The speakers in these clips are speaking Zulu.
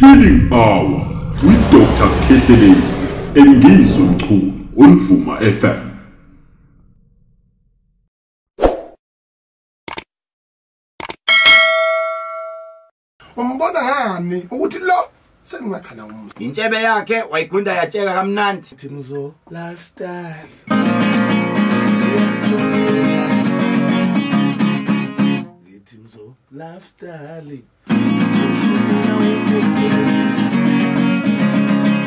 Healing Hour with Dr. Khehlelezi and Ngizwe Mchunu on Vuma FM. Umbona ngani ukuthi lo sengingakhala umuzi. Intshebe yakhe wayigunda yatsheka kamnandi. Thimzo lifestyle. Thimzo lifestyle.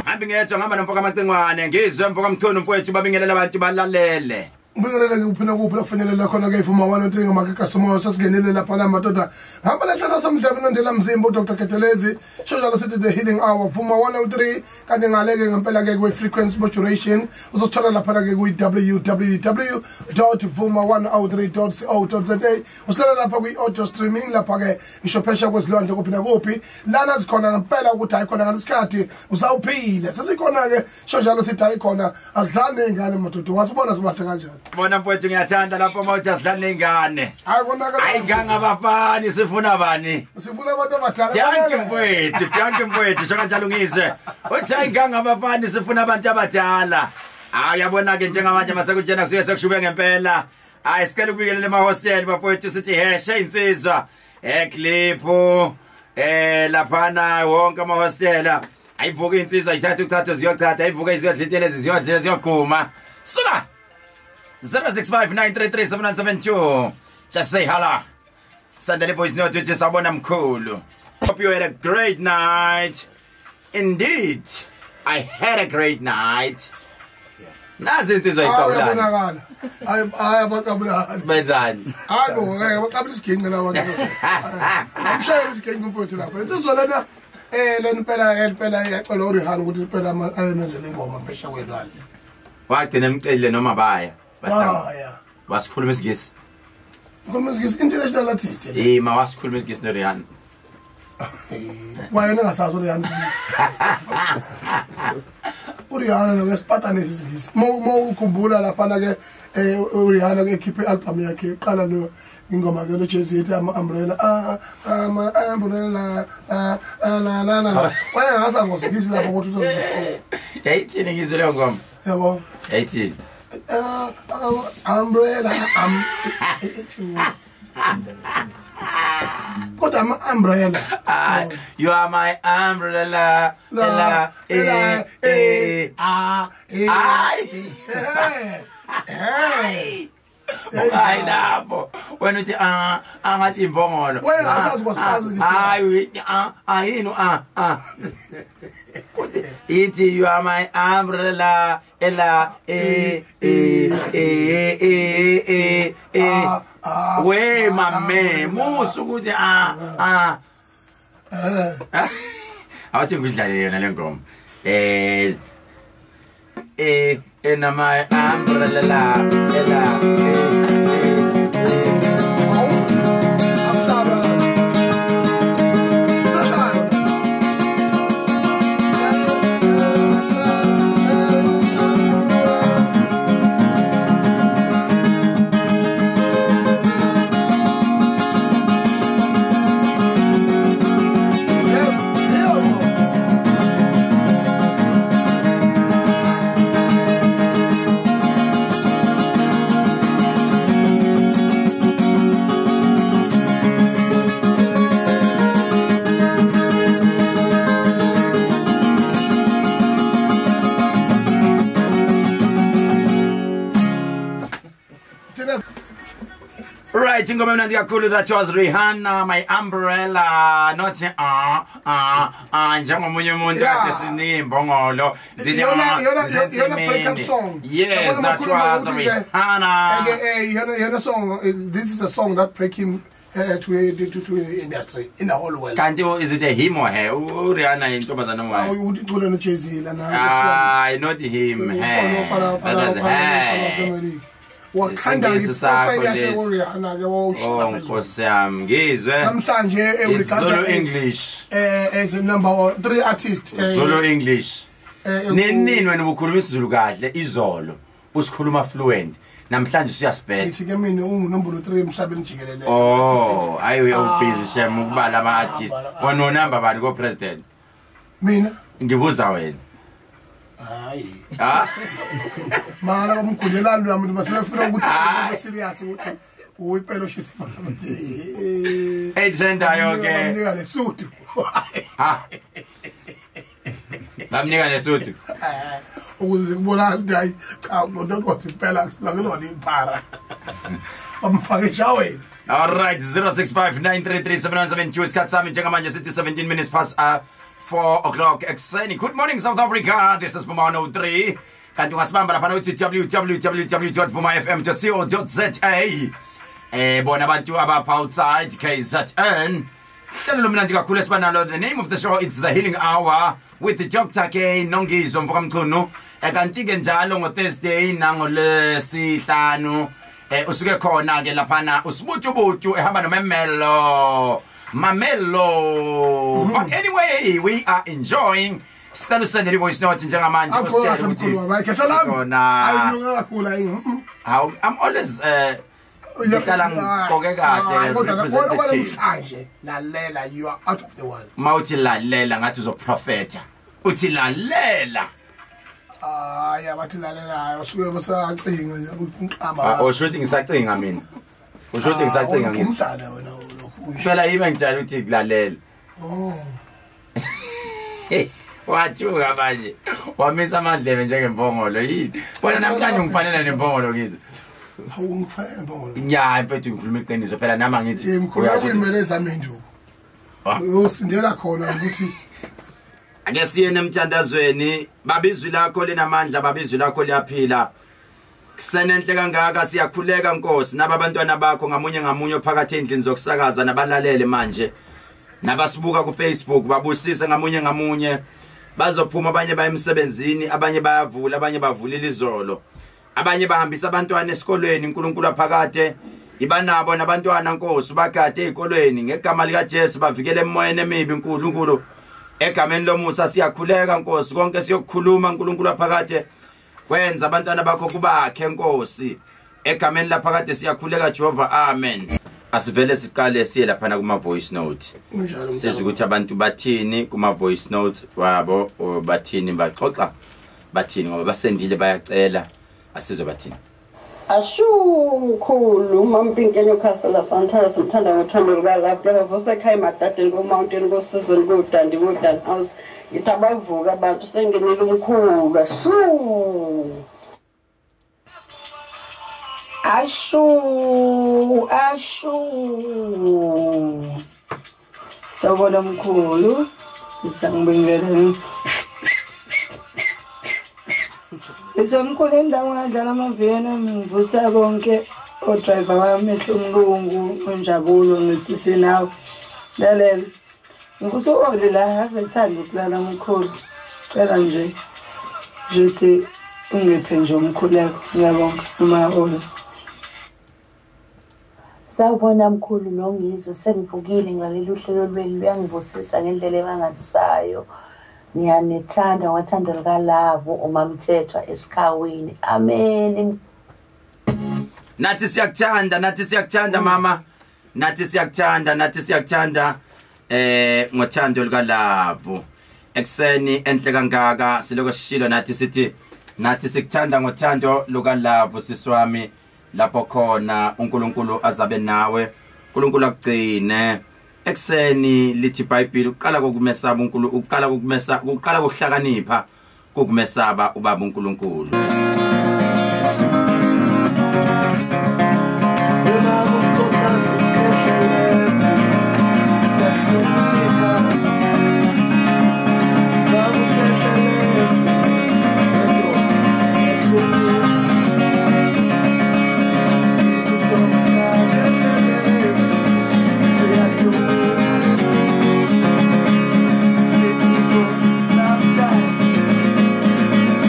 Hambi ngethwa ngihamba nomfoka Macingwane ngizwe mfoka Mchunu mfowethu babingelela abantu balalele. Ubingelele kuphina kuphi lakufanele khona ke iVuma 103 ngamakakasi sasingenele lapha la madoda. Hamba lenhlala somhlaba nondela mzimba uDr Khehlelezi shojalo sithi the healing hour Vuma 103 kanti ngaleke ngempela ke kwi frequency modulation uzosithola lapha ke kwi www.vuma103.co.za usithola lapha kwi audio streaming lapha ke ngisho phesha kwezilwandle kuphi nakuphi lana zikhona ngempela ukuthi ayikhona ngalesikhathi usawuphile sesikhona ke shojalo sithi ayikhona asidlane nezingane madoda wasibona sibahle kanjani. Bona mfowethu ngiyathanda lapho mawuthi asidlale nezingane. Hayi konakala. Hayi ngangabafani sifuna bani? Sifuna abantu abadala. Dankie mfowethu, dankie mfowethu, sho kanjalo ngizwe. Uthi hayi ngangabafani sifuna abantu abadala. Hayi uyabona ke njengamanje masekutshena kusuke sekushube ngempela. Hayi sicela ukubikelela ema hostel bafowethu sithi heshe insizwa. Eclipho laphana wonke ama hostela. Ayivuka insizwa ithatha uchatho ziyochatha, ayivuka iziyodlitelezi ziyodlela ziyogquma. Suka! 0659337972. Just say hello. Send the voice note to Sabona Mkhulu. Hope you had a great night. Indeed, I had a great night. Nazi insizwa iqabulana. Hayi hayi abaqabulana. Benzani? Hayi bo ngeke baqabula isiginci laba bantu. Amshayela isiginci mfowethu lapha. Insizwa lena lena impela impela iyacela uRihanna ukuthi impela ayemenzele ingoma phesha kwelwandle. Wagcina emcelile noma baya. Baya. Wasikhuluma isiNgisi. Ukhuluma isiNgisi international artist. Ma wasikhuluma isiNgisi noRihanna. Wayena engasazi uRihanna isiNgisi. uRihanna nowesipatanisi isiNgisi. Mo ukhumbula lapha ke uRihanna ke ekhiphe i-album yakhe iqala lo ingoma ke lo Jay-Z ethi ama umbrella ama umbrella la la la. Wayengasazi ngosiNgisi lapho ukuthi uzoyifuna. Yayithini ngizwe leyo ngoma? Yabo. Yayithini? Umbrella kodwa ama umbrella. You are my umbrella la eh eh a eh eh. Hayi lapho wena uthi angathi imbongolo wena asazi kwasazi hayi ayini ithi you are my umbrella ela eh eh eh eh eh we mame musu ukuthi awuthi ngidlale yona le ngoma ena my umbrella ela Right, ingoma emnandi kakhulu. That was Rihanna, my umbrella, not njengomunye umuntu kade sinika imbongolo. Yona breakup song. Yes, that was Rihanna. Yona song, this is a song that break him to the industry in the whole world. Kanti is it a him or her? Rihanna intombazana wayo. Uthi ucula no Jay-Z lana. Ah, not him, her. That was her. Wakhanda iprofile yakhe uRihanna ke Oh Nkosi yami ngizwe namhlanje Zulu English as a number 3 artist Zulu English. Nini wena ubukhuluma isiZulu kahle izolo usikhuluma fluent namhlanje usuyasibheka. Ngithi ke mina ungunombolo 3 emhlabeni jikelele. Oh, ayi uya busy shem ukubala ama artist. Wona number bani ko president? Mina ngibuza wena. Hayi. Ah. Mara umkhulelani lo muntu basebefuna ukuthi ube serious ukuthi uyiphelo shisa imali. Etrendayo ke. Bamnika lesudu. Ha. Bamnika lesudu. Ukuze kubonakala ukuthi hayi cha lo nto kodwa impela silakelona iphara. Bamfake eshaweni. All right, 0659337972 isikhathi sami njengamanje sithi 17 minutes past 4 o'clock ekuseni. Good morning South Africa. This is Vuma 103. Kanti ungasibamba lapha uthi www.vumafm.co.za. Bona abantu abapha outside KZN. Hlelo lomnandi kakhulu esibanalo. The name of the show, it's The Healing Hour with the Dr. K Nongizwe Mfokamchunu. Kanti ke njalo ngo Thursday nangolesihlanu usuke khona ke laphana usibutubutu ehamba nomemelo Mamelo. But anyway, we are enjoying. Sicela usendele voice note njengamanje usitshele ukuthi I'm always ngihlala ngigqoke kahle representative. Lalela, you are out of the world. Mawuthi lalela ngathi uzoprofeta. Uthi lalela. Hayi abathi lalela basuke basacinga nje ukuqamba. Usho ukuthi ngisacinga mina. Usho ukuthi ngisacinga mina. Umdlalo wena lokhu. Phela yibe ngijalo ukuthi kulalela. Oh. Wathuka manje. Wamisa amadlebe njengempongolo yini? Wena namhlanje ngifanele nempongolo kithi. Hawu ngifanele nempongolo. Nya mfethu ngikhuluma iqiniso phela nama ngithi. Ngikhuluma kuyimele zami induku. Uyosindela khona ukuthi ake siye emthandazweni. Babizwi lakho linamandla, babizwi lakho liyaphila. Kusenenhle kangaka siyakhuleka Nkosi naba abantwana bakho ngamunye ngamunye phakathi endlini zokusakaza nabalalele manje nabasibuka ku Facebook babusise ngamunye ngamunye. Bazophuma abanye baye emsebenzini, abanye bayavula, abanye bavulile izolo, abanye bahambisa abantwana esikolweni. uNkulunkulu aphakade ibanabo nabantwana Nkosi, bagade ezikolweni ngegama lika Jesu, bavikele emoyeni emibi uNkulunkulu. Egameni lomusa siyakhuleka Nkosi, konke siyokukhuluma uNkulunkulu aphakade kwenza abantwana bakho kubakhe Nkosi. Egameni laphakade siyakhuleka Jehova, amen. Asivele siqale siye lapha kuma voice note. Sizwe ukuthi abantu bathini kuma voice note wabo, bathini baxoxa bathini ngoba basendile bayacela, asizwe bathini. Ashukhulu mampinke eNewcastle Santana simthanda ngothando luka love kuyabavusa ekhaya emadadeni ko mountain ko season ko Dandi ko Dan House ngithi abavuka abantu sengenile umkhulu ashu ashu ashu. Sawubona mkhulu, ngiyangibingelela. Izomkhulu endawo ngadlala amaviyana ngivusa bonke odriver bami umlungu unjabulo ngisisi nawe. Lalela ngivusa oli la ave thanda ukulala mkhulu. Cela nje nje ungiphe nje umkhuleko, ngiyabonga uma oli. Sawubona mkhulu Nongizwe, sengivukile ngilalela uhlelo lwenu luyangibusisa ngendlela emangalisayo. Ngiyanithanda ngothando lukalavo uMamthethwa esikhawini. Amen. Nathi siyakuthanda, nathi siyakuthanda mama. Nathi siyakuthanda, nathi siyakuthanda ngothando lukalavo. Ekseni enhle kangaka siloko sishilo nathi sithi nathi sikuthanda ngothando lukalavo siswami lapho khona uNkulunkulu azabe nawe, uNkulunkulu akugcine. Ekseni lithi iBhayibheli uqala kokumesaba uNkulunkulu, uqala kokumesa, uqala kokuhlakanipha kokumesaba ubaba uNkulunkulu.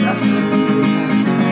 Last time.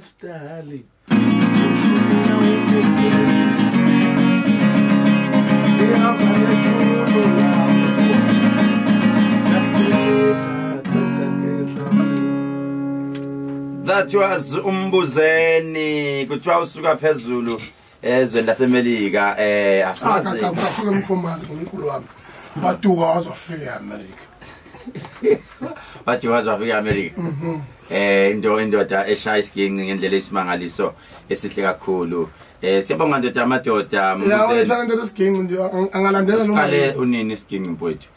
Lifestyle. That was umbuzeni kuthiwa usuka phezulu ezweni laseMelika asazi akafika emkhomazi ngomkhulu wami baduka wazofika eAmerica bathi wazofika eAmerica indoda eshaya isiginci ngendlela esimangaliso esihle kakhulu. Siyabonga ndoda amadoda. Ya uthanda lesiginci nje angalandela noma siqale unini isiginci mfowethu.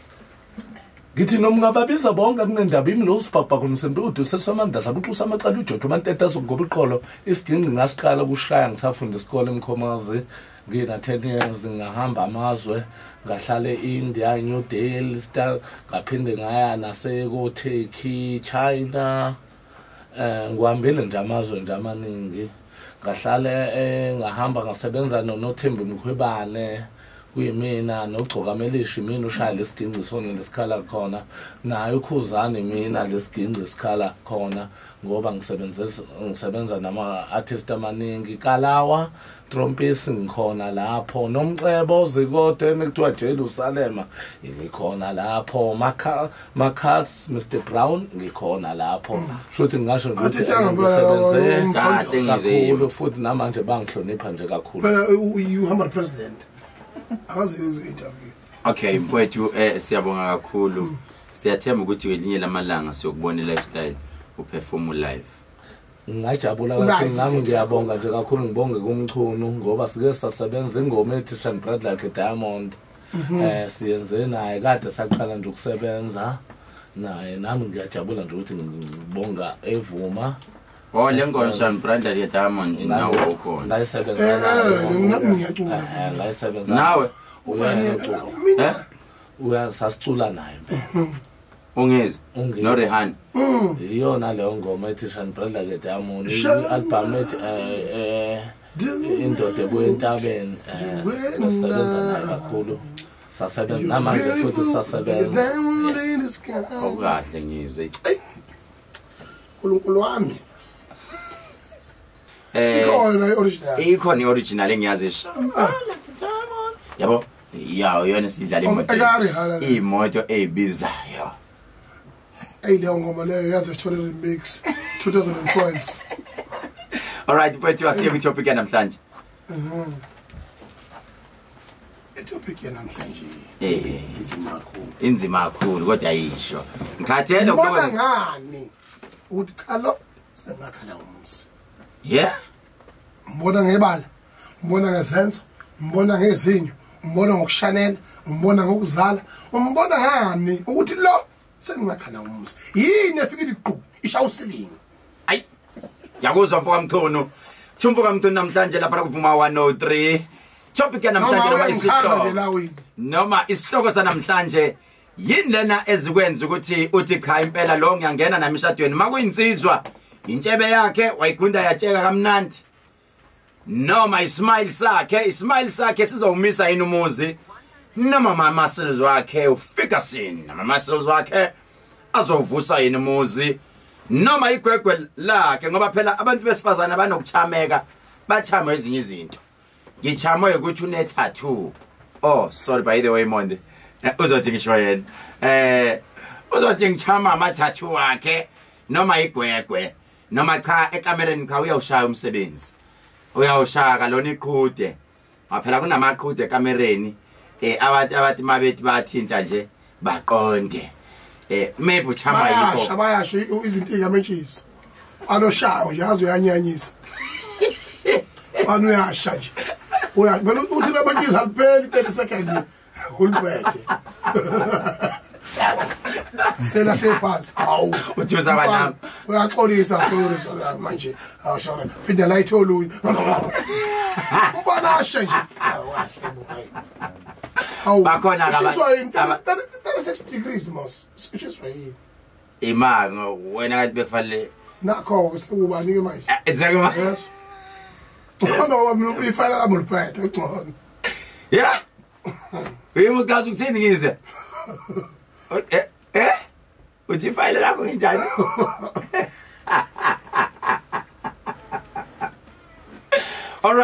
Ngithi noma ungababiza bonke kunendaba imi lo sibhabha kunosembe uduselisa sabuxusa amacala uJojo manteta ngoba iqolo isiginci ngasiqala kushaya ngisafunda isikole eMkhomazi ngina 10 years ngahamba amazwe ngahlala eIndia, New Delhi, ngaphinde ngaya naseko Turkey, China, ngihambile nje amazwe nje amaningi. Ngahlala ngahamba ngasebenza noThembi Mkhwebane kuyimina nogcokamelishi mina ushaya lesiginci sona lesikhala khona naye ukhuzane mina lesiginci sikhala khona ngoba ngisebenza nama artist amaningi Kalawa Trompisi ngikhona lapho nomcebo zikode ekuthiwa Jerusalem ngikhona lapho Makhats Mr Brown ngikhona lapho futhi ngisho ukuthi ngisebenze kahle kakhulu futhi namanje bangihlonipha nje kakhulu. Phela you humble president akazi interview. Okay mfowethu siyabonga kakhulu. Siyathemba ukuthi ngelinye lamalanga siyokubona lifestyle uperform live. Ngajabula kakhulu nami ngiyabonga nje kakhulu ngibonge kumchunu ngoba sike sasebenza ingoma ethi Shine Bright Like a Diamond. Siyenze naye kade saqala nje ukusebenza naye nami ngiyajabula nje ukuthi ngibonga evuma. Oh le ngoma Shine Bright Like a Diamond nawe ukhona. Ngayisebenza naye. Ngiyacula. Ngayisebenza. Nawe mina uyasasicula naye impela. Ungezi no Rehan. Iyona leyo ngoma ethi Shine Bright Like a Diamond i-album ethi indoda ebuya entabeni sasebenza naye kakhulu sasebenza namanje futhi sasebenza. Okukahle ngizwe. uNkulunkulu wami. Ikhona i-original. Ikhona i-original engiyazi. Yabo ya yona sidlala imoto. Imoto ebizayo. Ey leyo ngoma leyo yaze sithole remix 2012. All right mfethu asiye kwi-topic yanamhlanje. I-topic yanamhlanje inzima kakhulu. Inzima kakhulu kodwa ayisho. Ngikhathele ukubona ngani ukuthi cha lo sengakhala umuzi. Yeah. Mbona ngebala, mbona ngezenzo, mbona ngezinyo, mbona ngokushanela, mbona ngokuzala, umbona ngani ukuthi lo sengakhala umuzi. Yini efika iqhu ishaya usilingi. Ayi. Yakuzwa mfoka Mchunu. Thumbuka Mchunu namhlanje lapha kuvuma 103. Topic yanamhlanje noma isihloko. Noma isihloko sanamhlanje yini lena ezikwenza ukuthi uthi cha impela lo ngiyangena nami eshadweni makuyinsizwa intshebe yakhe wayigunda yatsheka kamnandi noma ismile sakhe ismile sakhe sizowumisa yini umuzi noma ama muscles wakhe ufika sini ama muscles wakhe azovusa yini umuzi noma igwegwe lakhe ngoba phela abantu besifazana banokuchameka bachama ezinye izinto ngichamwe ukuthi une tattoo. Oh sorry by the way Monde uzothi ngisho yena uzothi ngichama ama tattoo wakhe noma igwegwe noma cha ekamereni cha uyawushaya umsebenzi uyawushaya kalona iqhude phela kunamaqhude ekamereni abantu abathi mabethi bathinta nje baqonde maybe uchama yikho bayasho izinto ezamentshisi anoshayo nje azo uyanyanyisa anu uyasha nje uyabona uthi lamentshisi alipheli 30 seconds uliphethe sela phansi hawu ujuza banami uyaxolisa sorry manje awushona phinda la itholunya ubona asha nje hawu bakhona abantu 36 degrees mos sishiswa yini ima wena kanti bekufanele nakho sekubani ke manje exactly yes ngoba mina ifana lami uliphethe ngcono yeah yimi ukazi ukuthini ngizwe uthi ifayile lakho nginjani?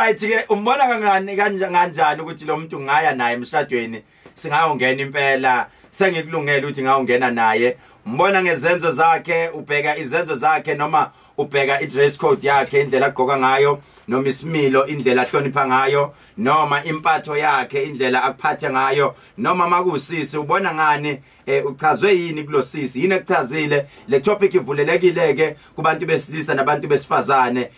Alright ke, umbona kangani kanjani ukuthi lo muntu ngaya naye emshadweni, singayongena impela, sengikulungela ukuthi ngayongena naye. Umbona ngezenzo zakhe, ubheka izenzo zakhe noma ubheka i-dress code yakhe, indlela agqoka ngayo, noma isimilo, indlela ahlonipha ngayo, noma impatho yakhe, indlela akuphathe ngayo, noma makusisi ubona ngani, uchazwe yini kulosisi, yini ekuchazile. Le topic ivulelekile ke kubantu besilisa nabantu besifazane.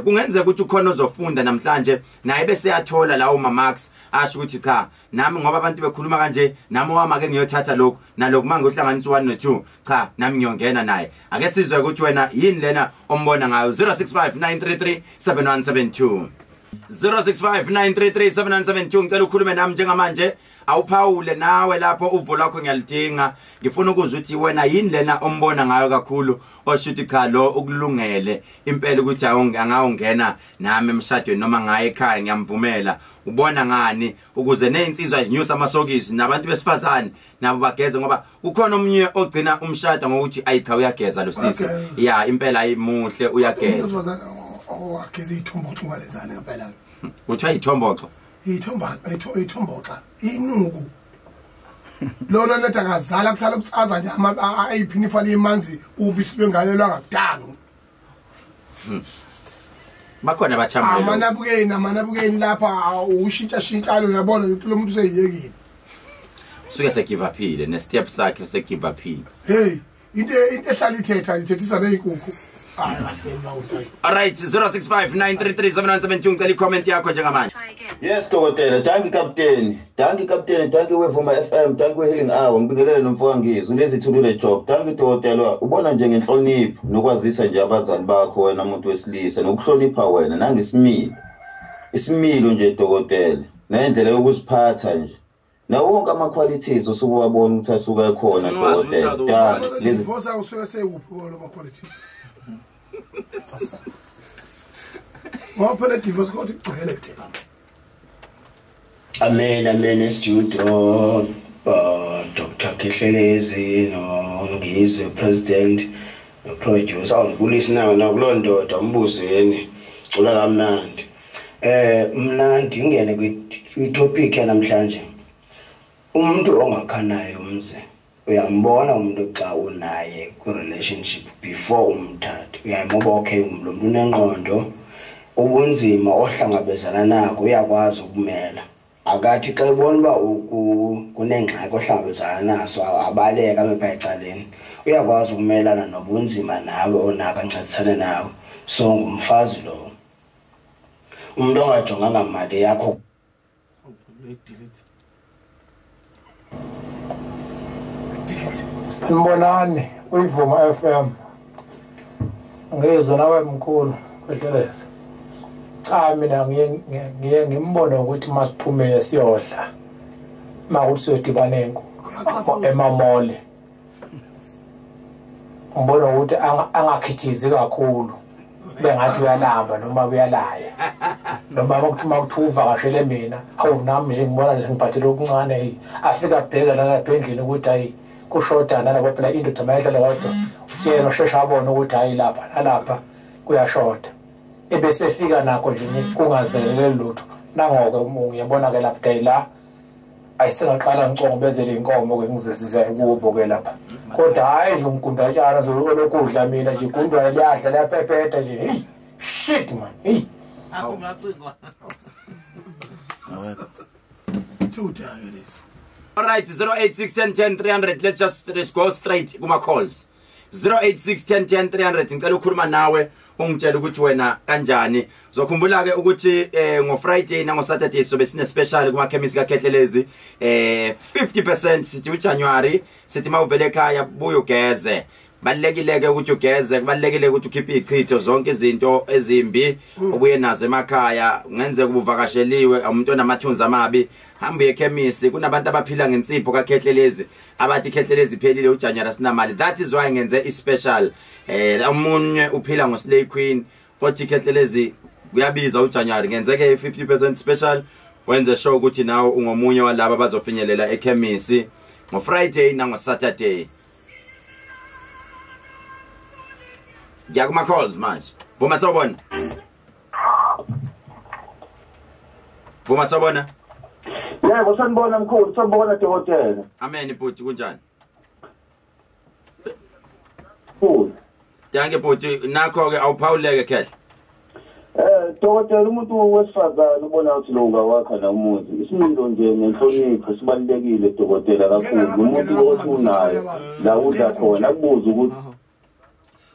Kungenzeka ukuthi ukhona ozofunda namhlanje naye bese yathola lawo ma marks, asho ukuthi cha, nami ngoba abantu bekhuluma kanje, nami wami ke ngiyothatha lokhu nalokhu, mangohlanganisa 1 no 2, cha nami ngiyongena naye. Ake sizwe ukuthi wena yini lena ombona ngayo. 065933 7172 0659337172. Ngicela ukhulume nami njengamanje, awuphawule nawe lapho, uvo lwakho ngiyalidinga. Ngifuna ukuzwa ukuthi wena yini lena ombona ngayo kakhulu, osho ukuthi cha, lo ukulungele impela ukuthi angawungena nami emshadweni noma ngaye ekhaya ngiyamvumela. Ubona ngani ukuze nezinsizwa zinyusa amasokisi nabantu besifazane nabo bageze, ngoba kukhona omunye ogcina umshado ngokuthi ayi cha uyageza lo sisi. Ya impela ayimuhle uyageza. Owageza ithomboxo ungalenzani ngempela. Kuthiwa ithomboxo. Ithomboxa inuku. Lona leta akazala kuhlala kutsaza nje ayiphinifa limanzi ubisi lwengane lwangakudanga. Bakhona abachambele. Amanabukeni lapha ushintsha shintshalo, uyabona ukuthi lo muntu useyiyekile. Usuke segive uphile ne step sakhe usegive uphile. Hey, into ehlala ithetha ithethisa nezinkukhu. Alright, 0659337172, ngicela i-comment yakho njengamanje. Yes dokotela, thank you captain. Thank you captain, thank you Wevuma FM, thank you Healing Hour. Ngibingelele nomfowethu Ngizwe lezithulule job. Thank you dokotela. Ubona nje ngenhlonipho nokwazisa nje abazali bakho wena umuntu wesilisa, nokuhlonipha wena nangesimilo. Isimilo nje dokotela, nendlela yokuziphatha nje. Nawo wonke ama qualities osuke wabona ukuthi asuka ekhona dokotela. Thank lezi divorce usuke sekuphi lo ma qualities. Ngoba phela divorce kodwa igcwele kuthepha. Amen, amen studio, Dr. Khehlelezi no Ngizwe president no producer. Awungibulisi nawo nakuloo ndoda umbuzeni cula kamnandi. Mna ndingene kwi-topic yanamhlanje. Umuntu ongakhanayo umze uyambona umuntu xa unaye kwi-relationship before umthathe, uyayimoba okay lo muntu unengqondo, ubunzima ohlangabezana nako uyakwazi ukumela. Akathi xa ebona uba kunengxaki ohlangabezana naso abaleka ame phaa ecaleni, uyakwazi ukumelana nobunzima nawe onako ancedisane nawe. So ngumfazi lowo. Umuntu ongajonganga mali yakho. Sanibonani kuyivuma FM. Ngizwe nawe mkhulu Khehlelezi. Cha mina ngiye ngimbone ukuthi masiphumele siyodla. Makuthi siyodibana emamole. Ngibona ukuthi angakhithizi kakhulu. Bengathi uyalamba noma uyalaya. Noma ukuthi makuthi uvakashele mina, hawu nami nje ngibona nje ngiphathele okuncane hey. Afika abheke lapha endlini ukuthi hayi kushoda nalapha phela indoda mayihlala kodwa yena usheshe abone ukuthi hayi lapha nalapha kuyashoda, ebese efika nakho nje kungazelele lutho. Nangoke ngiyabona ke lapha ke la ayisengaqala ngicongobezele inkomo ke ngizesize kubo ke lapha, kodwa hayi nje umgundatshana nje olokudla mina nje igundwane liyadla liyaphephetha nje. Hey shit man, hey akungacingwa. All right, 086 10 10 300. Let's just go straight kuma calls. 086 10 10 300. Ngicela ukukhuluma nawe ungitshela ukuthi wena kanjani. Uzokhumbula ke ukuthi ngo Friday nango Saturday sobe sine special kuma chemist ka Khehlelezi, 50% sithi uJanuary, sithi mawuvele ekhaya buye ugeze. Balekile ke ukuthi ugeze, kubalekile ukuthi ukhiphe ichitho zonke izinto ezimbi obuye nazo emakhaya, ngenzeka ubuvakasheliwe umuntu onamathunzi amabi, hamba uye ekhemisi. Kunabantu abaphila ngensipho kaKhehlelezi abathi Khehlelezi iphelile uJanuary sinamali. That is why ngenze i-special. Omunye uphila ngoSlay Queen kodwa iKhehlelezi kuyabiza uJanuary, ngenzeke 50% special. Wenze sure ukuthi nawe ungomunye walabo abazofinyelela ekhemisi ngoFriday nangoSaturday. Ngiyakuma calls manje. Vuma sawubona. Vuma sabona. Yebo sanibona mkhulu, sanibona dokotela. Amen bhuti, kunjani? Mkhulu. Danke bhuti, nakho ke awuphawuleke khehle. Dokotela, umuntu wesifazane ubona ukuthi lo ungawakha na umuzi. Isimilo nje nenhlonipho sibalulekile dokotela kakhulu. Umuntu othi unayo la udla khona akubuza ukuthi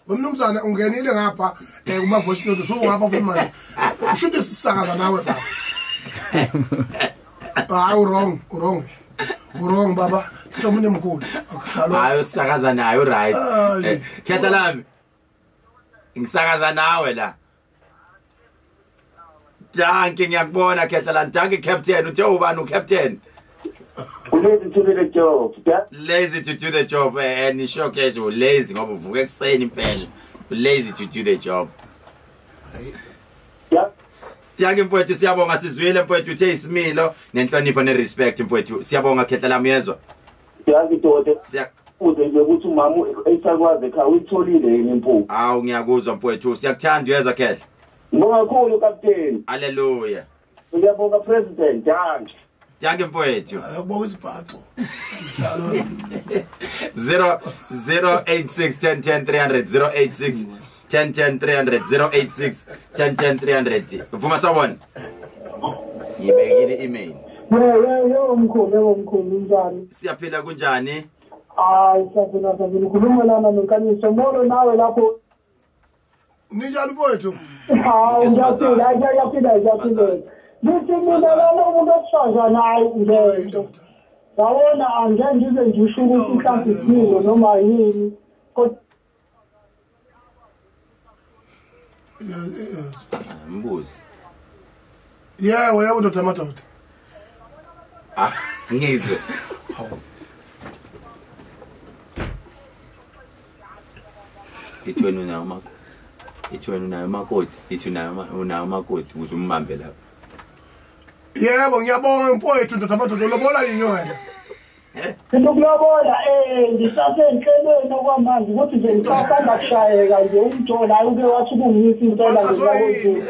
Umnumzane ungenile ngapha kuma voice note usungapha futhi manje. Ushuthi sisakaza nawe baba. Hayi wrong, wrong. Wrong baba. Umuntu omkhulu. Akuhlalo. Hayi usakaza naye right. Khetha lami. Ngisakaza nawe la. Danke ngiyakubona khetha lami. Danke captain. Uthe ubani ucaptain? Lazy to do the job. Lazy to do the job and nisho ke lazy ngoba uvuka ekseni impela. Lazy to do the job. Yeah. Danke mfowethu, siyabonga sizwile mfowethu, uthe isimilo nenhlonipho nerespect mfowethu. Siyabonga khetha lami, yezwa. Danke dokotela. Uze nje ukuthi umama esakwazi ekhaya uyitholile yini impuphu. Awu ngiyakuzwa mfowethu, siyakuthanda uyezwa khetha. Ngibonga kakhulu captain. Hallelujah. Ngiyabonga president. Danke. Danke mfowethu. Ayokubonga isibhaxo. 0 086 10 10 300 086 10 10 300 086 10 10 300. Vuma sabona. Ngibekile email. Yebo mkhulu, yebo mkhulu, unjani? Siyaphila kunjani? Hayi siyaphila, siyaphila. Ukhuluma lana noNkanyiso. Molo nawe lapho. Ninjani mfowethu? Hawu ngiyaphila, ngiyaphila, ngiyaphila. Ngithi mina lana umuntu wesifazane hayi ngeke. Yabona angeke ngize ngisho ukuthi mhlawumbe isimilo noma yini. Kodwa mbuzi. Yebo, yebo ndoda madoda. Ah, ngizwe. Ithi wena unayo makoti. Ithi wena unayo makoti. Ithi unayo makoti ukuze umbambe lapha. Yebo, ngiyabonga mfowethu ndoda madoda, ulobola yini wena? Ngikulobola ngisasenhlelweni okwamanje ukuthi nje ngisasanda kushayeka nje umjolo hayi uke wathi kungiyisa impela nje.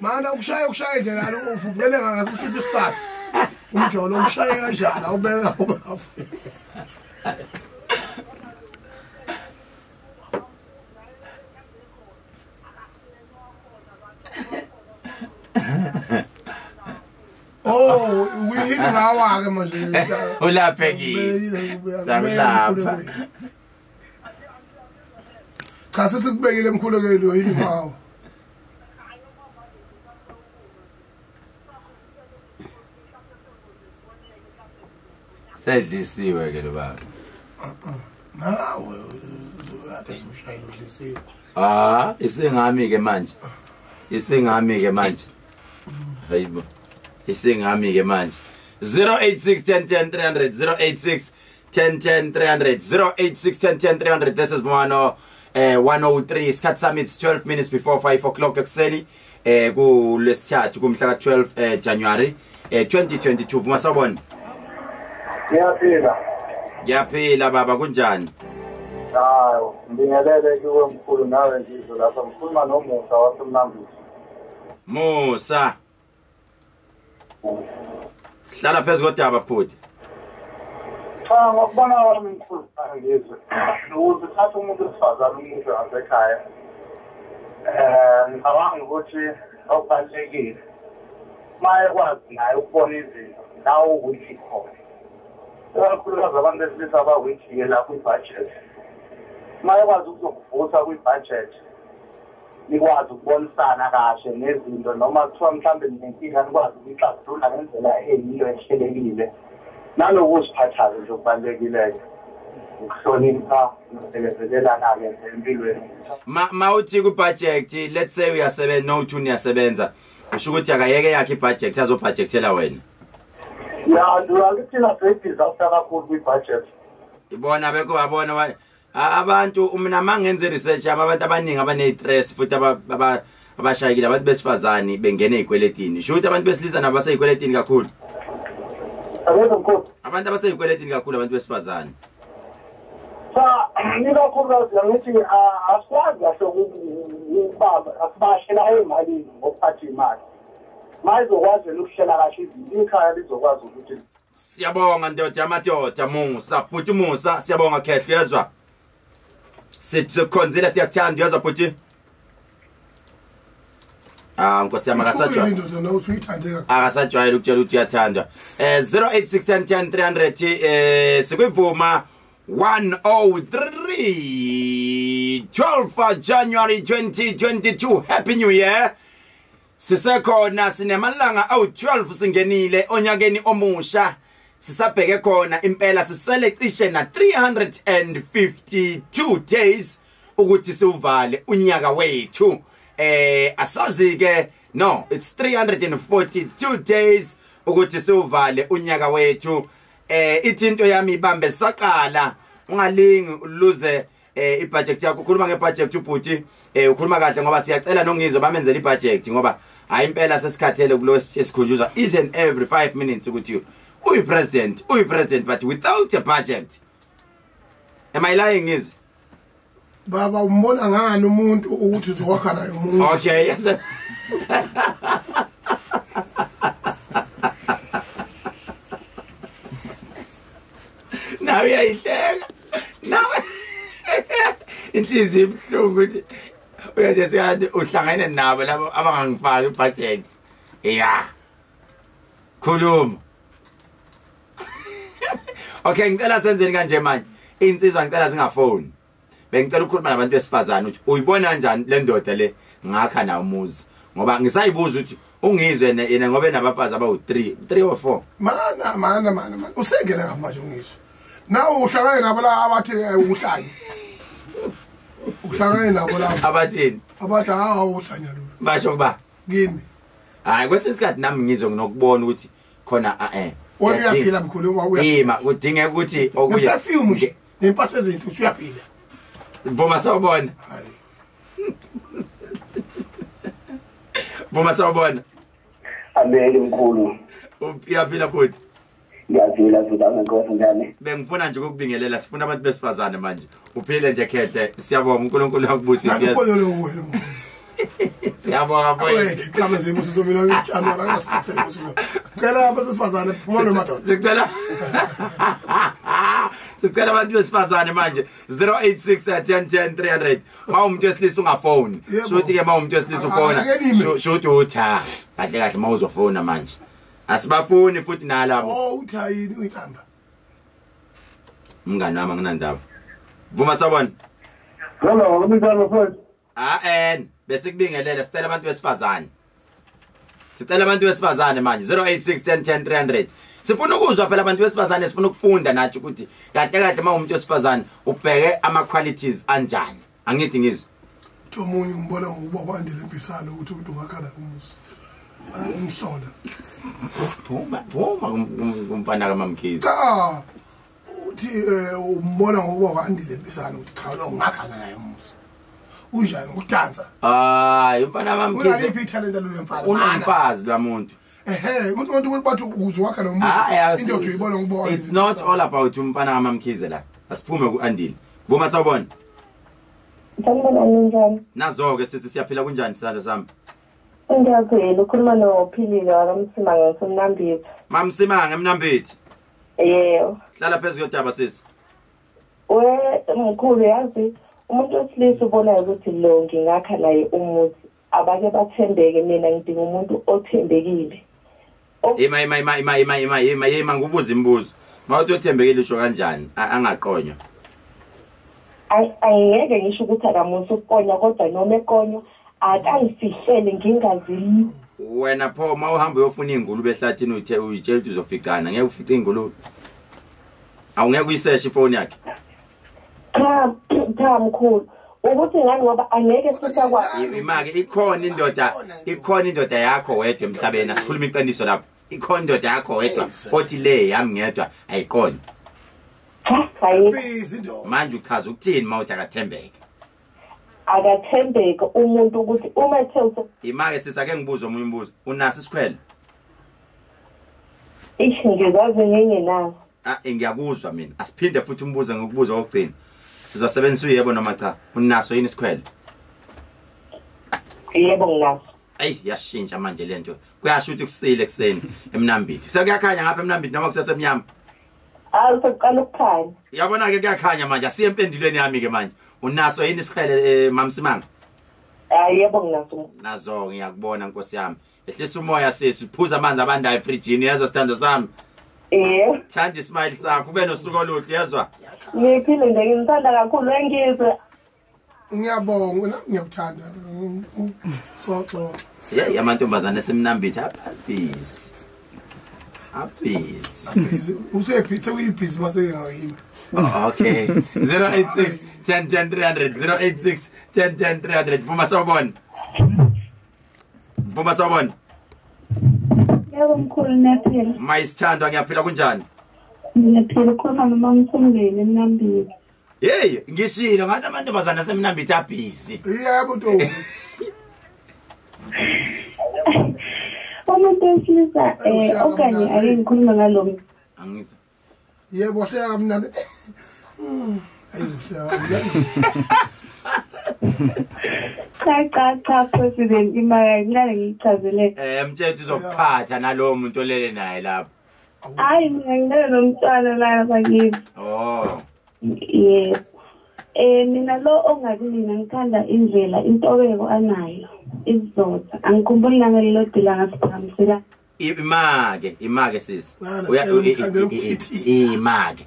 Mana ukushaya ukushaya nje la uvukele ngaso start. Umjolo umshaye kanjani awubeka ubafu. Oh, uyini ngawa ke manje. Ulaphekile. Lapha. Cha sesikubekile emkhulekweni uyini ngawo. Sedlisiwe ke lo baba. Nawe uyabe ushayela udlisiwe. Ah, isengami ke manje. Isengami ke manje. Hayibo. Isengami ke manje. 086 10 10 300 086 10 10 300 086 10 10 300. This is Mono 103. Isikhathi sami it's 12 minutes before 5 o'clock ekuseni kulesithathu kumhla ka 12 January 2022. Vuma sawubona. Ngiyaphila. Ngiyaphila baba, kunjani? Hayi, ngibingelele kuwe mkhulu nawe ngizwe lapha ngikhuluma noMusa waseMnambithi. Musa. Hlala phezu kodaba bhuti. Cha, ngokubona kwami mkhulu ngizwe. Ukuze uthathe umuntu wesifazane umuntu wasekhaya. Ngicabanga ukuthi okubalulekile maye kwazi naye ukubona izinto la ukuthi khona. Ikakhulukazi abantu besilisa abawithike la kwi-budget. Maye kwazi ukuzokuvusa kwi-budget, nikwazi ukubonisana kahle nezinto noma kuthiwa mhlawumbe ninenkinga nikwazi ukuyixazulula ngendlela eyiyo ehlelekile. Nanokuziphatha-ke nje okubalulekileyo, ukuhlonipha nokubekezelelana-ke empilweni. Ma uthi kwi-budget, let's say uyasebenza, no uthi uyasebenza, usho ukuthi akayeke yakhe i-budget azobudgetela wena. Ya, ndiyalithina disaster kakhulu kwi-budget. Ibona beko babona abantu mina mangenze research yami abantu abaningi abane-stress futhi abashayekile abantu besifazane bengena ezikweletini. Sho ukuthi abantu besilisa nabo baseyikweletini kakhulu. Abantu abaseyikweletini kakhulu abantu besifazane. Cha, ikakhulukazi ngithi asikwazi kahle ukubamba asibashela emalini ngokuphatha imali. Mayizokwazi ukuhlela kahle izinto ikhaya lizokwazi ukuthi. Siyabonga ndoda yamadoda Musa, bhuti Musa, siyabonga khehle uyezwa. Sikhonzile siyakuthanda uyezwa bhuti. Ah Nkosi yami akasajwayele. Indoda nawe uthi uyithande kakhulu. Akasajwayele ukutshela ukuthi uyathandwa. 0861010300 sikwivuma 103 12 January 2022. Happy New Year. Sisekhona sinemalanga awu12 singenile onyakeni omusha. Sisabheke khona impela sisele cishe na 352 days ukuthi siuvale unyaka wethu. Asazi ke no it's 342 days ukuthi siuvale unyaka wethu. Ithi into yami ibambe saqala ungalingi uluze ibudget yakho. Ukhuluma ngebudget ubhuti, ukhuluma kahle ngoba siyacela nongizwe bamenzele ibudget ngoba hayi impela sesikhathele kulo esikhunjuzwa each and every 5 minutes ukuthi uyi president but without a budget. Am I lying Ngizwe? Baba umbona ngani umuntu ukuthi uzokwakha naye umuntu? Okay, yes. Nawe uyayihleka. Nawe inhliziyo ibuhlungu ukuthi uyathi kanti uhlangene nabo labo abangangifaki ibudget. Yeah. Khuluma. Okay, ngicela senzeni kanje manje. Insizwa ngicela zingafoni. Bengicela ukukhuluma nabantu besifazane ukuthi uyibona kanjani le ndoda le ngakha na umuzi, ngoba ngisayibuza ukuthi ungizwe yena ngoba enabafazi abawu3 3 or 4. Mana usengena ngamanje ungizwe. Nawe uhlangane nabo la abathi uhlanye. Uhlangane nabo la abathini? Abathi hawu uhlanya lo. Basho kuba kimi. Hayi kwesinye isikhathi nami ngizwe nginokubona ukuthi khona Wena uyaphila mkhulu ngoba uyima kudingeka ukuthi okuye perfume nje nempahla ezinhle uyaphila. Vuma sawubona. Vuma sawubona. Ameni mkhulu. Uyaphila futhi? Ngiyaphila futhi angenkosi njani? Bengifuna nje ukukubingelela, sifuna abantu besifazane manje. Uphile nje khehle. Siyabonga uNkulunkulu akubusise. Siyabonga mfowethu. Ngicela izibusiso mina ngijanwala ngasikhathi izibusiso. Cela abantu besifazane phuma nomadoda. Sicela. Sicela abantu besifazane manje 086 10 10 300. Ma umuntu wesilisa ungafoni. Shuthi ke ma umuntu wesilisa ufona. Shuthi utha. Kahle kahle ma uzofona manje. Asibafuni futhi nalabo. Oh utha yini uyinhlamba? Mngani wami anginandaba. Vuma sawubona. Hello, kunjani mfowethu? Bese kubingelele sicela abantu besifazane. Sicela abantu besifazane manje 086 10 10 300. Sifuna ukuzwa phela abantu besifazane, sifuna ukufunda nathi ukuthi kahle kahle uma umuntu wesifazane ubheke ama qualities anjani. Angithi ngizwe. Omunye umbona ngokuba kwandile impisano ukuthi umuntu ungakhala umusi. Umhlola. Phuma kumfana kaMamkhize. Cha. Uthi umbona ngokuba kwandile impisano ukuthi cha lo ungakhala naye umusi. Unjani ukudansa? Hayi umfana kaMamkhize. Unaliphi italent lo mfana? Unomfazi lo muntu. Ehe, umuntu bathi uzwakha lo muntu. Indoda uyibona ngokuba. It's not all about umfana kaMamkhize la. Asiphume kuAndile. Vuma sawubona. Sanibona ninjani? Nazo ke sisi siyaphila kunjani sithando sami? Ngiyaphila, ukhuluma noPhilile wakaMsimanga ngisemnambithi. MaMsimanga eMnambithi. Yebo. Hlala phezulu kodaba sisi. We mkhulu yazi umuntu wesilisa ubonayo ukuthi lo ngingakha naye umuzi abake bathembeke, mina ngidinga umuntu othembekile. Ima ima ima ima ima ima ima ima ngikubuza imibuzo. Mawuthi othembekile usho kanjani? Angaqonywa. Angeke ngisho ukuthi akamusa ukuqonywa kodwa noma eqonywa akangifihlele ngingazi. Wena pho mawuhamba uyofuna ingulube ehlathini uthe uyitshela ukuthi uzoficana, ngeke ufice ingulube. Awungeke uyiseshe ifoni yakhe. Cha cha mkhulu ukuthi ngani ngoba angeke sisakwazi. Imake ikhona indoda yakho wedwa emhlabeni, asikhuluma iqiniso lapho. Ikhona indoda yakho wedwa othi le yami ngedwa ayiqonyi. Manje uchaza ukuthini mawuthi akathembeke? Akathembeke umuntu ukuthi uma ethe imake sisake ngibuze omunye umbuzo, unaso isikhwele? Ish ngizazi ngingenaso. Ah ngiyakuzwa mina, asiphinde futhi umbuzo ngokubuza okugcina. Sizosebenzisa uyebo noma cha, unaso yini isikhwele? Yebo nginaso. Ayi yashintsha manje lento. Kuyasho ukuthi kusile ekseni eMnambithi. Sekuyakhanya ngapha eMnambithi noma kusesemnyama? Hayi sekuqala ukukhanya. Uyabona ke kuyakhanya manje. Asiye empendulweni yami ke manje. Unaso yini isiqhele mamsimanga? Hayi yebo nginaso. Nazo ngiyakubona Nkosi yami. Ehlisa umoya sisi, phuza amanzi abandayo efrijini yezwa sithando sami. Yebo. Thanda ismile sakho ube nosuku oluhle yezwa. Ngiphile nje ngithanda kakhulu engizwe. Ngiyabonga nami ngiyakuthanda. Xoxo. Hey amantombazane esemnambithi abhizi. Abhizi. Usephi uyibhizi mase ngayini. Okay. 086 10 10 300 086 10 10 300 Vuma sawubona. Vuma sawubona. Yebo mkhulu niyaphila. Mayisithandwa ngiyaphila kunjani? Ngiyaphila khona noma ngithungene eMnambithi. Hey ngishilo ngathi amantombazana asemnambithi abhizi. Yebo ntombi. Umuntu wesilisa okanye ake ngikhuluma ngalo. Angizwa. Yebo hleka kamnandi. Ayi Cha cha president imali ngale ngiyichazele. Mthetho uzokuphatha nalowo muntu olele naye lapho. Hayi mina ngilele nomntwana la bakithi. Oh. Yebo. Mina lo ongakumina ngithanda indlela intobeko anayo isizotha. Angikhumbuli nangelilodwa ilanga siphakamisela. Imake sisi. Imake.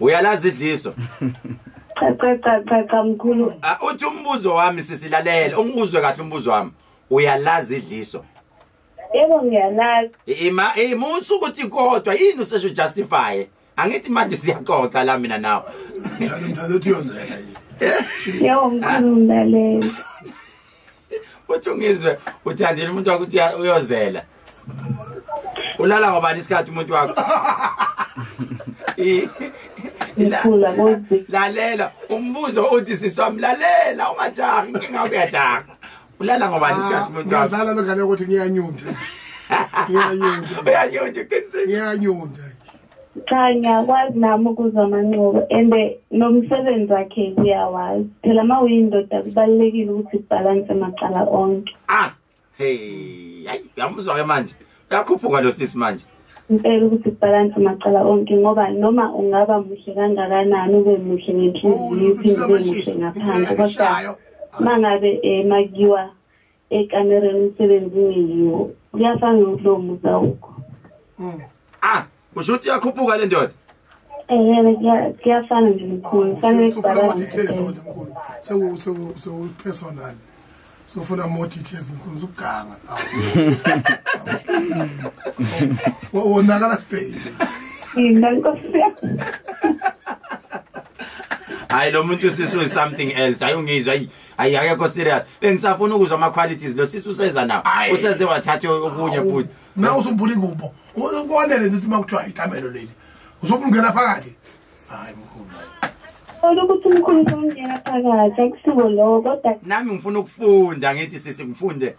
Uyalazi idliso. Cha mkhulu. Uthi umbuzo wami sisilalela, unguzwe kahle umbuzo wami. Uyalazi idliso? Yebo ngiyalazi. Ima ukuthi kodwa yini usesho justify? Angithi manje siyaxoxa la mina nawe. Mthando uthi uyozela nje. Yebo mkhulu ngilalela. Uthi ungizwe uthandile umuntu wakho uthi uyozela. Ulala ngobani isikhathi umuntu wakho? Lalela umbuzo uthi siswami lalela ungajahi inkinga uyajaha. Ulala ngobani isikhathi umuntu wakho? Ngiyadlala lo ngane ukuthi ngiyanyunda. Ngiyanyunda. Uyanyunda qinisile. Ngiyanyunda. Cha ngiyakwazi nami ukuzwa amanxeba and nomsebenzi wakhe uyawazi. Phela uma uyindoda kubalulekile ukuthi ubalance amacala onke. Hey, hayi uyamuzwa ke manje. Uyakhuphuka lo sisi manje. Impela ukuthi ubalance amacala onke ngoba noma ungaba muhle kangakanani ube muhle ngenhliziyo uphinde ube muhle ngaphandle kodwa mangabe makiwa ekamereni umsebenzi ungeyiwo kuyafana nokuthi lowo muzi awukho. Usho ukuthi uyakhuphuka le ndoda? Kuyafana nje mkhulu, kufanele kubalance. Sewu personal. Sofuna more details mkhulu usuganga. Wonakala sibhekile. Mina nkosi. Hayi lo muntu sisi is something else. Ayungizwa ayi akekho serious. Bengisafuna ukuzwa ama qualities lo sisi useza nawo. Useze wathatha okunye futhi. Na usumbula ingubo. Ukwanele nje ukuthi makuthiwa ikamelo leli. Usofuna ungena phakathi. Hayi mkhulu. Ukuthi umkhulu usongena phakathi akusiwo lokho kodwa nami ngifuna ukufunda ngithi sisi ngifunde.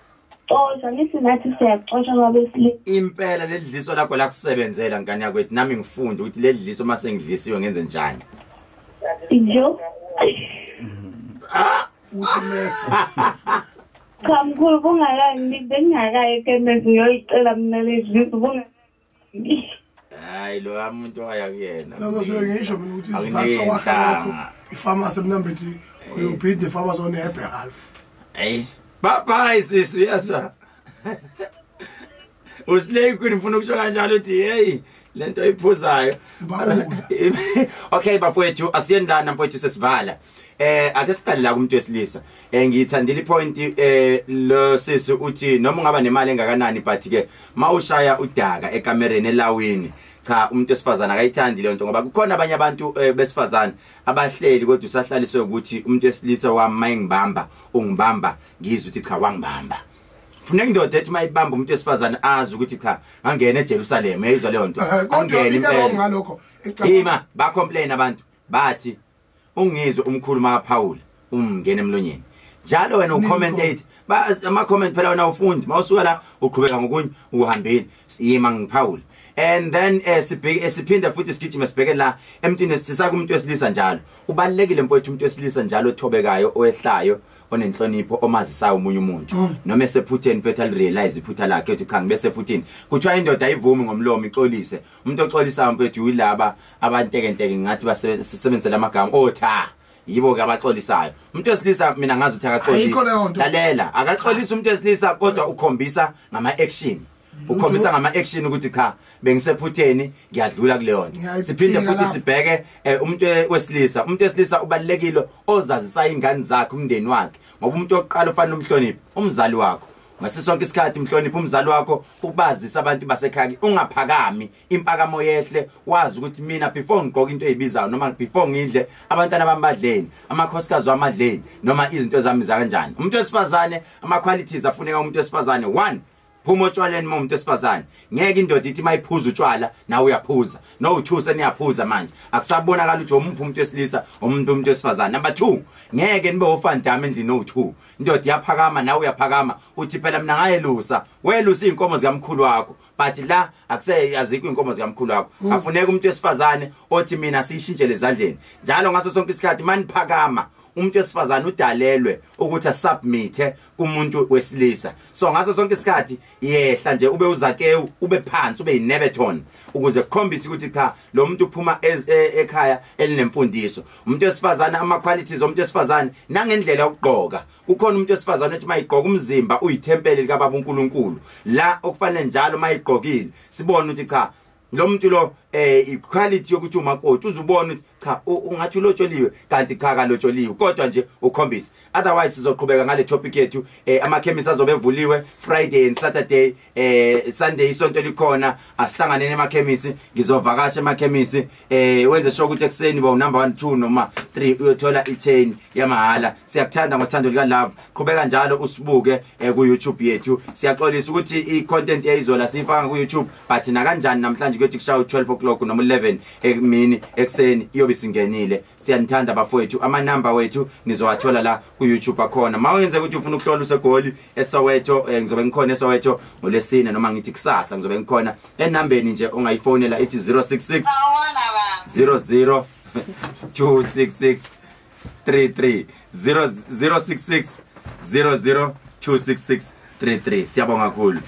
Xosha ngithi nathi siyaxosha kwabesilisa. Impela ledliso lakho lakusebenzela ngane yakwethu nami ngifunde ukuthi ledliso mase ngidlisiwe ngenze njani. Ijo. Uthi mesa. Cha mkhulu bungakani bengingakayi ekemezi ngiyoyicela mina ledliso bungakani. Hayi lo umuntu waya kuyena. Lokho ngisho mina ukuthi isizathu sokwakha lokho ifamasi eMnambithi uyophinde ifamasi one happy half. Hey, bye bye sisi yasa. Usiley kwini ngifuna ukusho kanjalo uthi hey lento oyiphuzayo. Okay bafowethu asiyeni lana mfowethu sesivala. Ake siqale la kumuntu wesilisa. Ngithandile ipoint lo sisi uthi noma ungaba nemali engakanani but ke mawushaya udaka ekamereni elawini cha umuntu wesifazana akayithandi le nto ngoba kukhona abanye abantu besifazana abahleli kodwa usahlaliswe ukuthi umuntu wesilisa wami mayingibamba ungibamba ngizwe ukuthi cha wangibamba. Funeka indoda ethi mayibamba umuntu wesifazana azi ukuthi cha ngangena eJerusalem uyayizwa leyo nto. Kodwa into ngalokho ima ba complain abantu bathi ungizwe umkhulu makaPaul umngena emlonyeni njalo wena ucommentate ama comment phela wena ufundi mawusuka la uqhubeka ngokunye uhambile yima ngiPaul And then sibheke siphinda futhi sigijime sibheke la emntwini sisaka umuntu wesilisa njalo. Ubalekile mfowethu umuntu wesilisa njalo othobekayo, owehlayo, onenhlonipho, omazisayo omunye umuntu. Noma esephutheni mfethu alirealize iphutha lakhe uthi cha ngibe sephutheni. Kuthiwa indoda ayivumi ngomlomo ixolise. Umuntu oxolisayo mfethu uyilaba abantekenteke ngathi basebenzisela amagama otha. Yibo ke abaxolisayo. Umuntu wesilisa mina ngazi ukuthi akaxolisi. Lalela, akaxolisi umuntu wesilisa kodwa ukhombisa ngama action. Ukhombisa ngama action ukuthi cha bengisephutheni ngiyadlula kuleyo nto. Siphinde futhi sibheke umuntu wesilisa. Umuntu wesilisa ubalekile ozazisa ingane zakhe, umndeni wakhe, ngoba umuntu oqala ufanele umhloniphe umzali wakho. Ngase sonke isikhathi umhloniphe umzali wakho, ubazisa abantu basekhaya, ungaphakami impakamo yehle, wazi ukuthi mina before ngigqoka into ezibizayo noma before ngidle abantwana bami badleni, amakhosikazi wami adleni, noma izinto zami za kanjani. Umuntu wesifazane ama qualities afuneka umuntu wesifazane. 1, phuma otshwaleni uma umuntu wesifazane. Ngeke indoda ithi mayiphuza utshwala nawe uyaphuza. No u2 seniyaphuza manje. Akusabonakala ukuthi umuphi umuntu wesilisa umuntu wesifazane. Number 2, ngeke nibe ofandama endlini o2. Indoda iyaphakama nawe uyaphakama, uthi phela mina ngayelusa. Welusa inkomo zikamkhulu wakho. But la akuse azikho inkomo zikamkhulu wakho. Afuneka umuntu wesifazane othi mina siyishintshele ezandleni. Njalo ngaso sonke isikhathi maniphakama umuntu wesifazane udalelwe ukuthi asubmit kumuntu wesilisa. So ngaso sonke isikhathi yehla nje ube uZakewu, ube phansi, ube yinebeton, ukuze kukhombise ukuthi cha lo muntu uphuma ekhaya elinemfundiso. Umuntu wesifazane ama qualities omuntu wesifazane nangendlela yokugqoka. Kukhona umuntu wesifazane othi mayigqoka umzimba uyithempeli lika Baba uNkulunkulu. La okufanele njalo mayigqokile sibone ukuthi cha lo muntu lo equality yokuthi umakoti uzubona ukuthi cha ungathi ulotsholiwe kanti cha kalotsholiwe, kodwa nje ukhombisa. Otherwise sizoqhubeka ngale topic yethu. Amakhemisi azobe evuliwe Friday and Saturday, Sunday isonto likhona. Asihlanganeni emakhemisi, ngizovakasha emakhemisi. Wenze sure ukuthi ekseni ba number 1 2 noma 3 uyothola ichain yamahala. Siyakuthanda ngothando lika Love. Qhubeka njalo usibuke ku YouTube yethu. Siyaxolisa ukuthi i content eyizola siyifaka ku YouTube, but nakanjani namhlanje kuyothi kushaya 12 o'clock noma 11 emini ekseni iyobe singenile. Siyanithanda bafowethu. Ama number wethu nizowathola la ku YouTube akhona. Mawenzeka ukuthi ufuna ukuhlola usegoli eSoweto, ngizobe ngikhona eSoweto ngolesine noma ngithi kusasa ngizobe ngikhona. Enambeni nje ongayifonela ithi 066 00 266 33 066 00 266 33. Siyabonga kakhulu.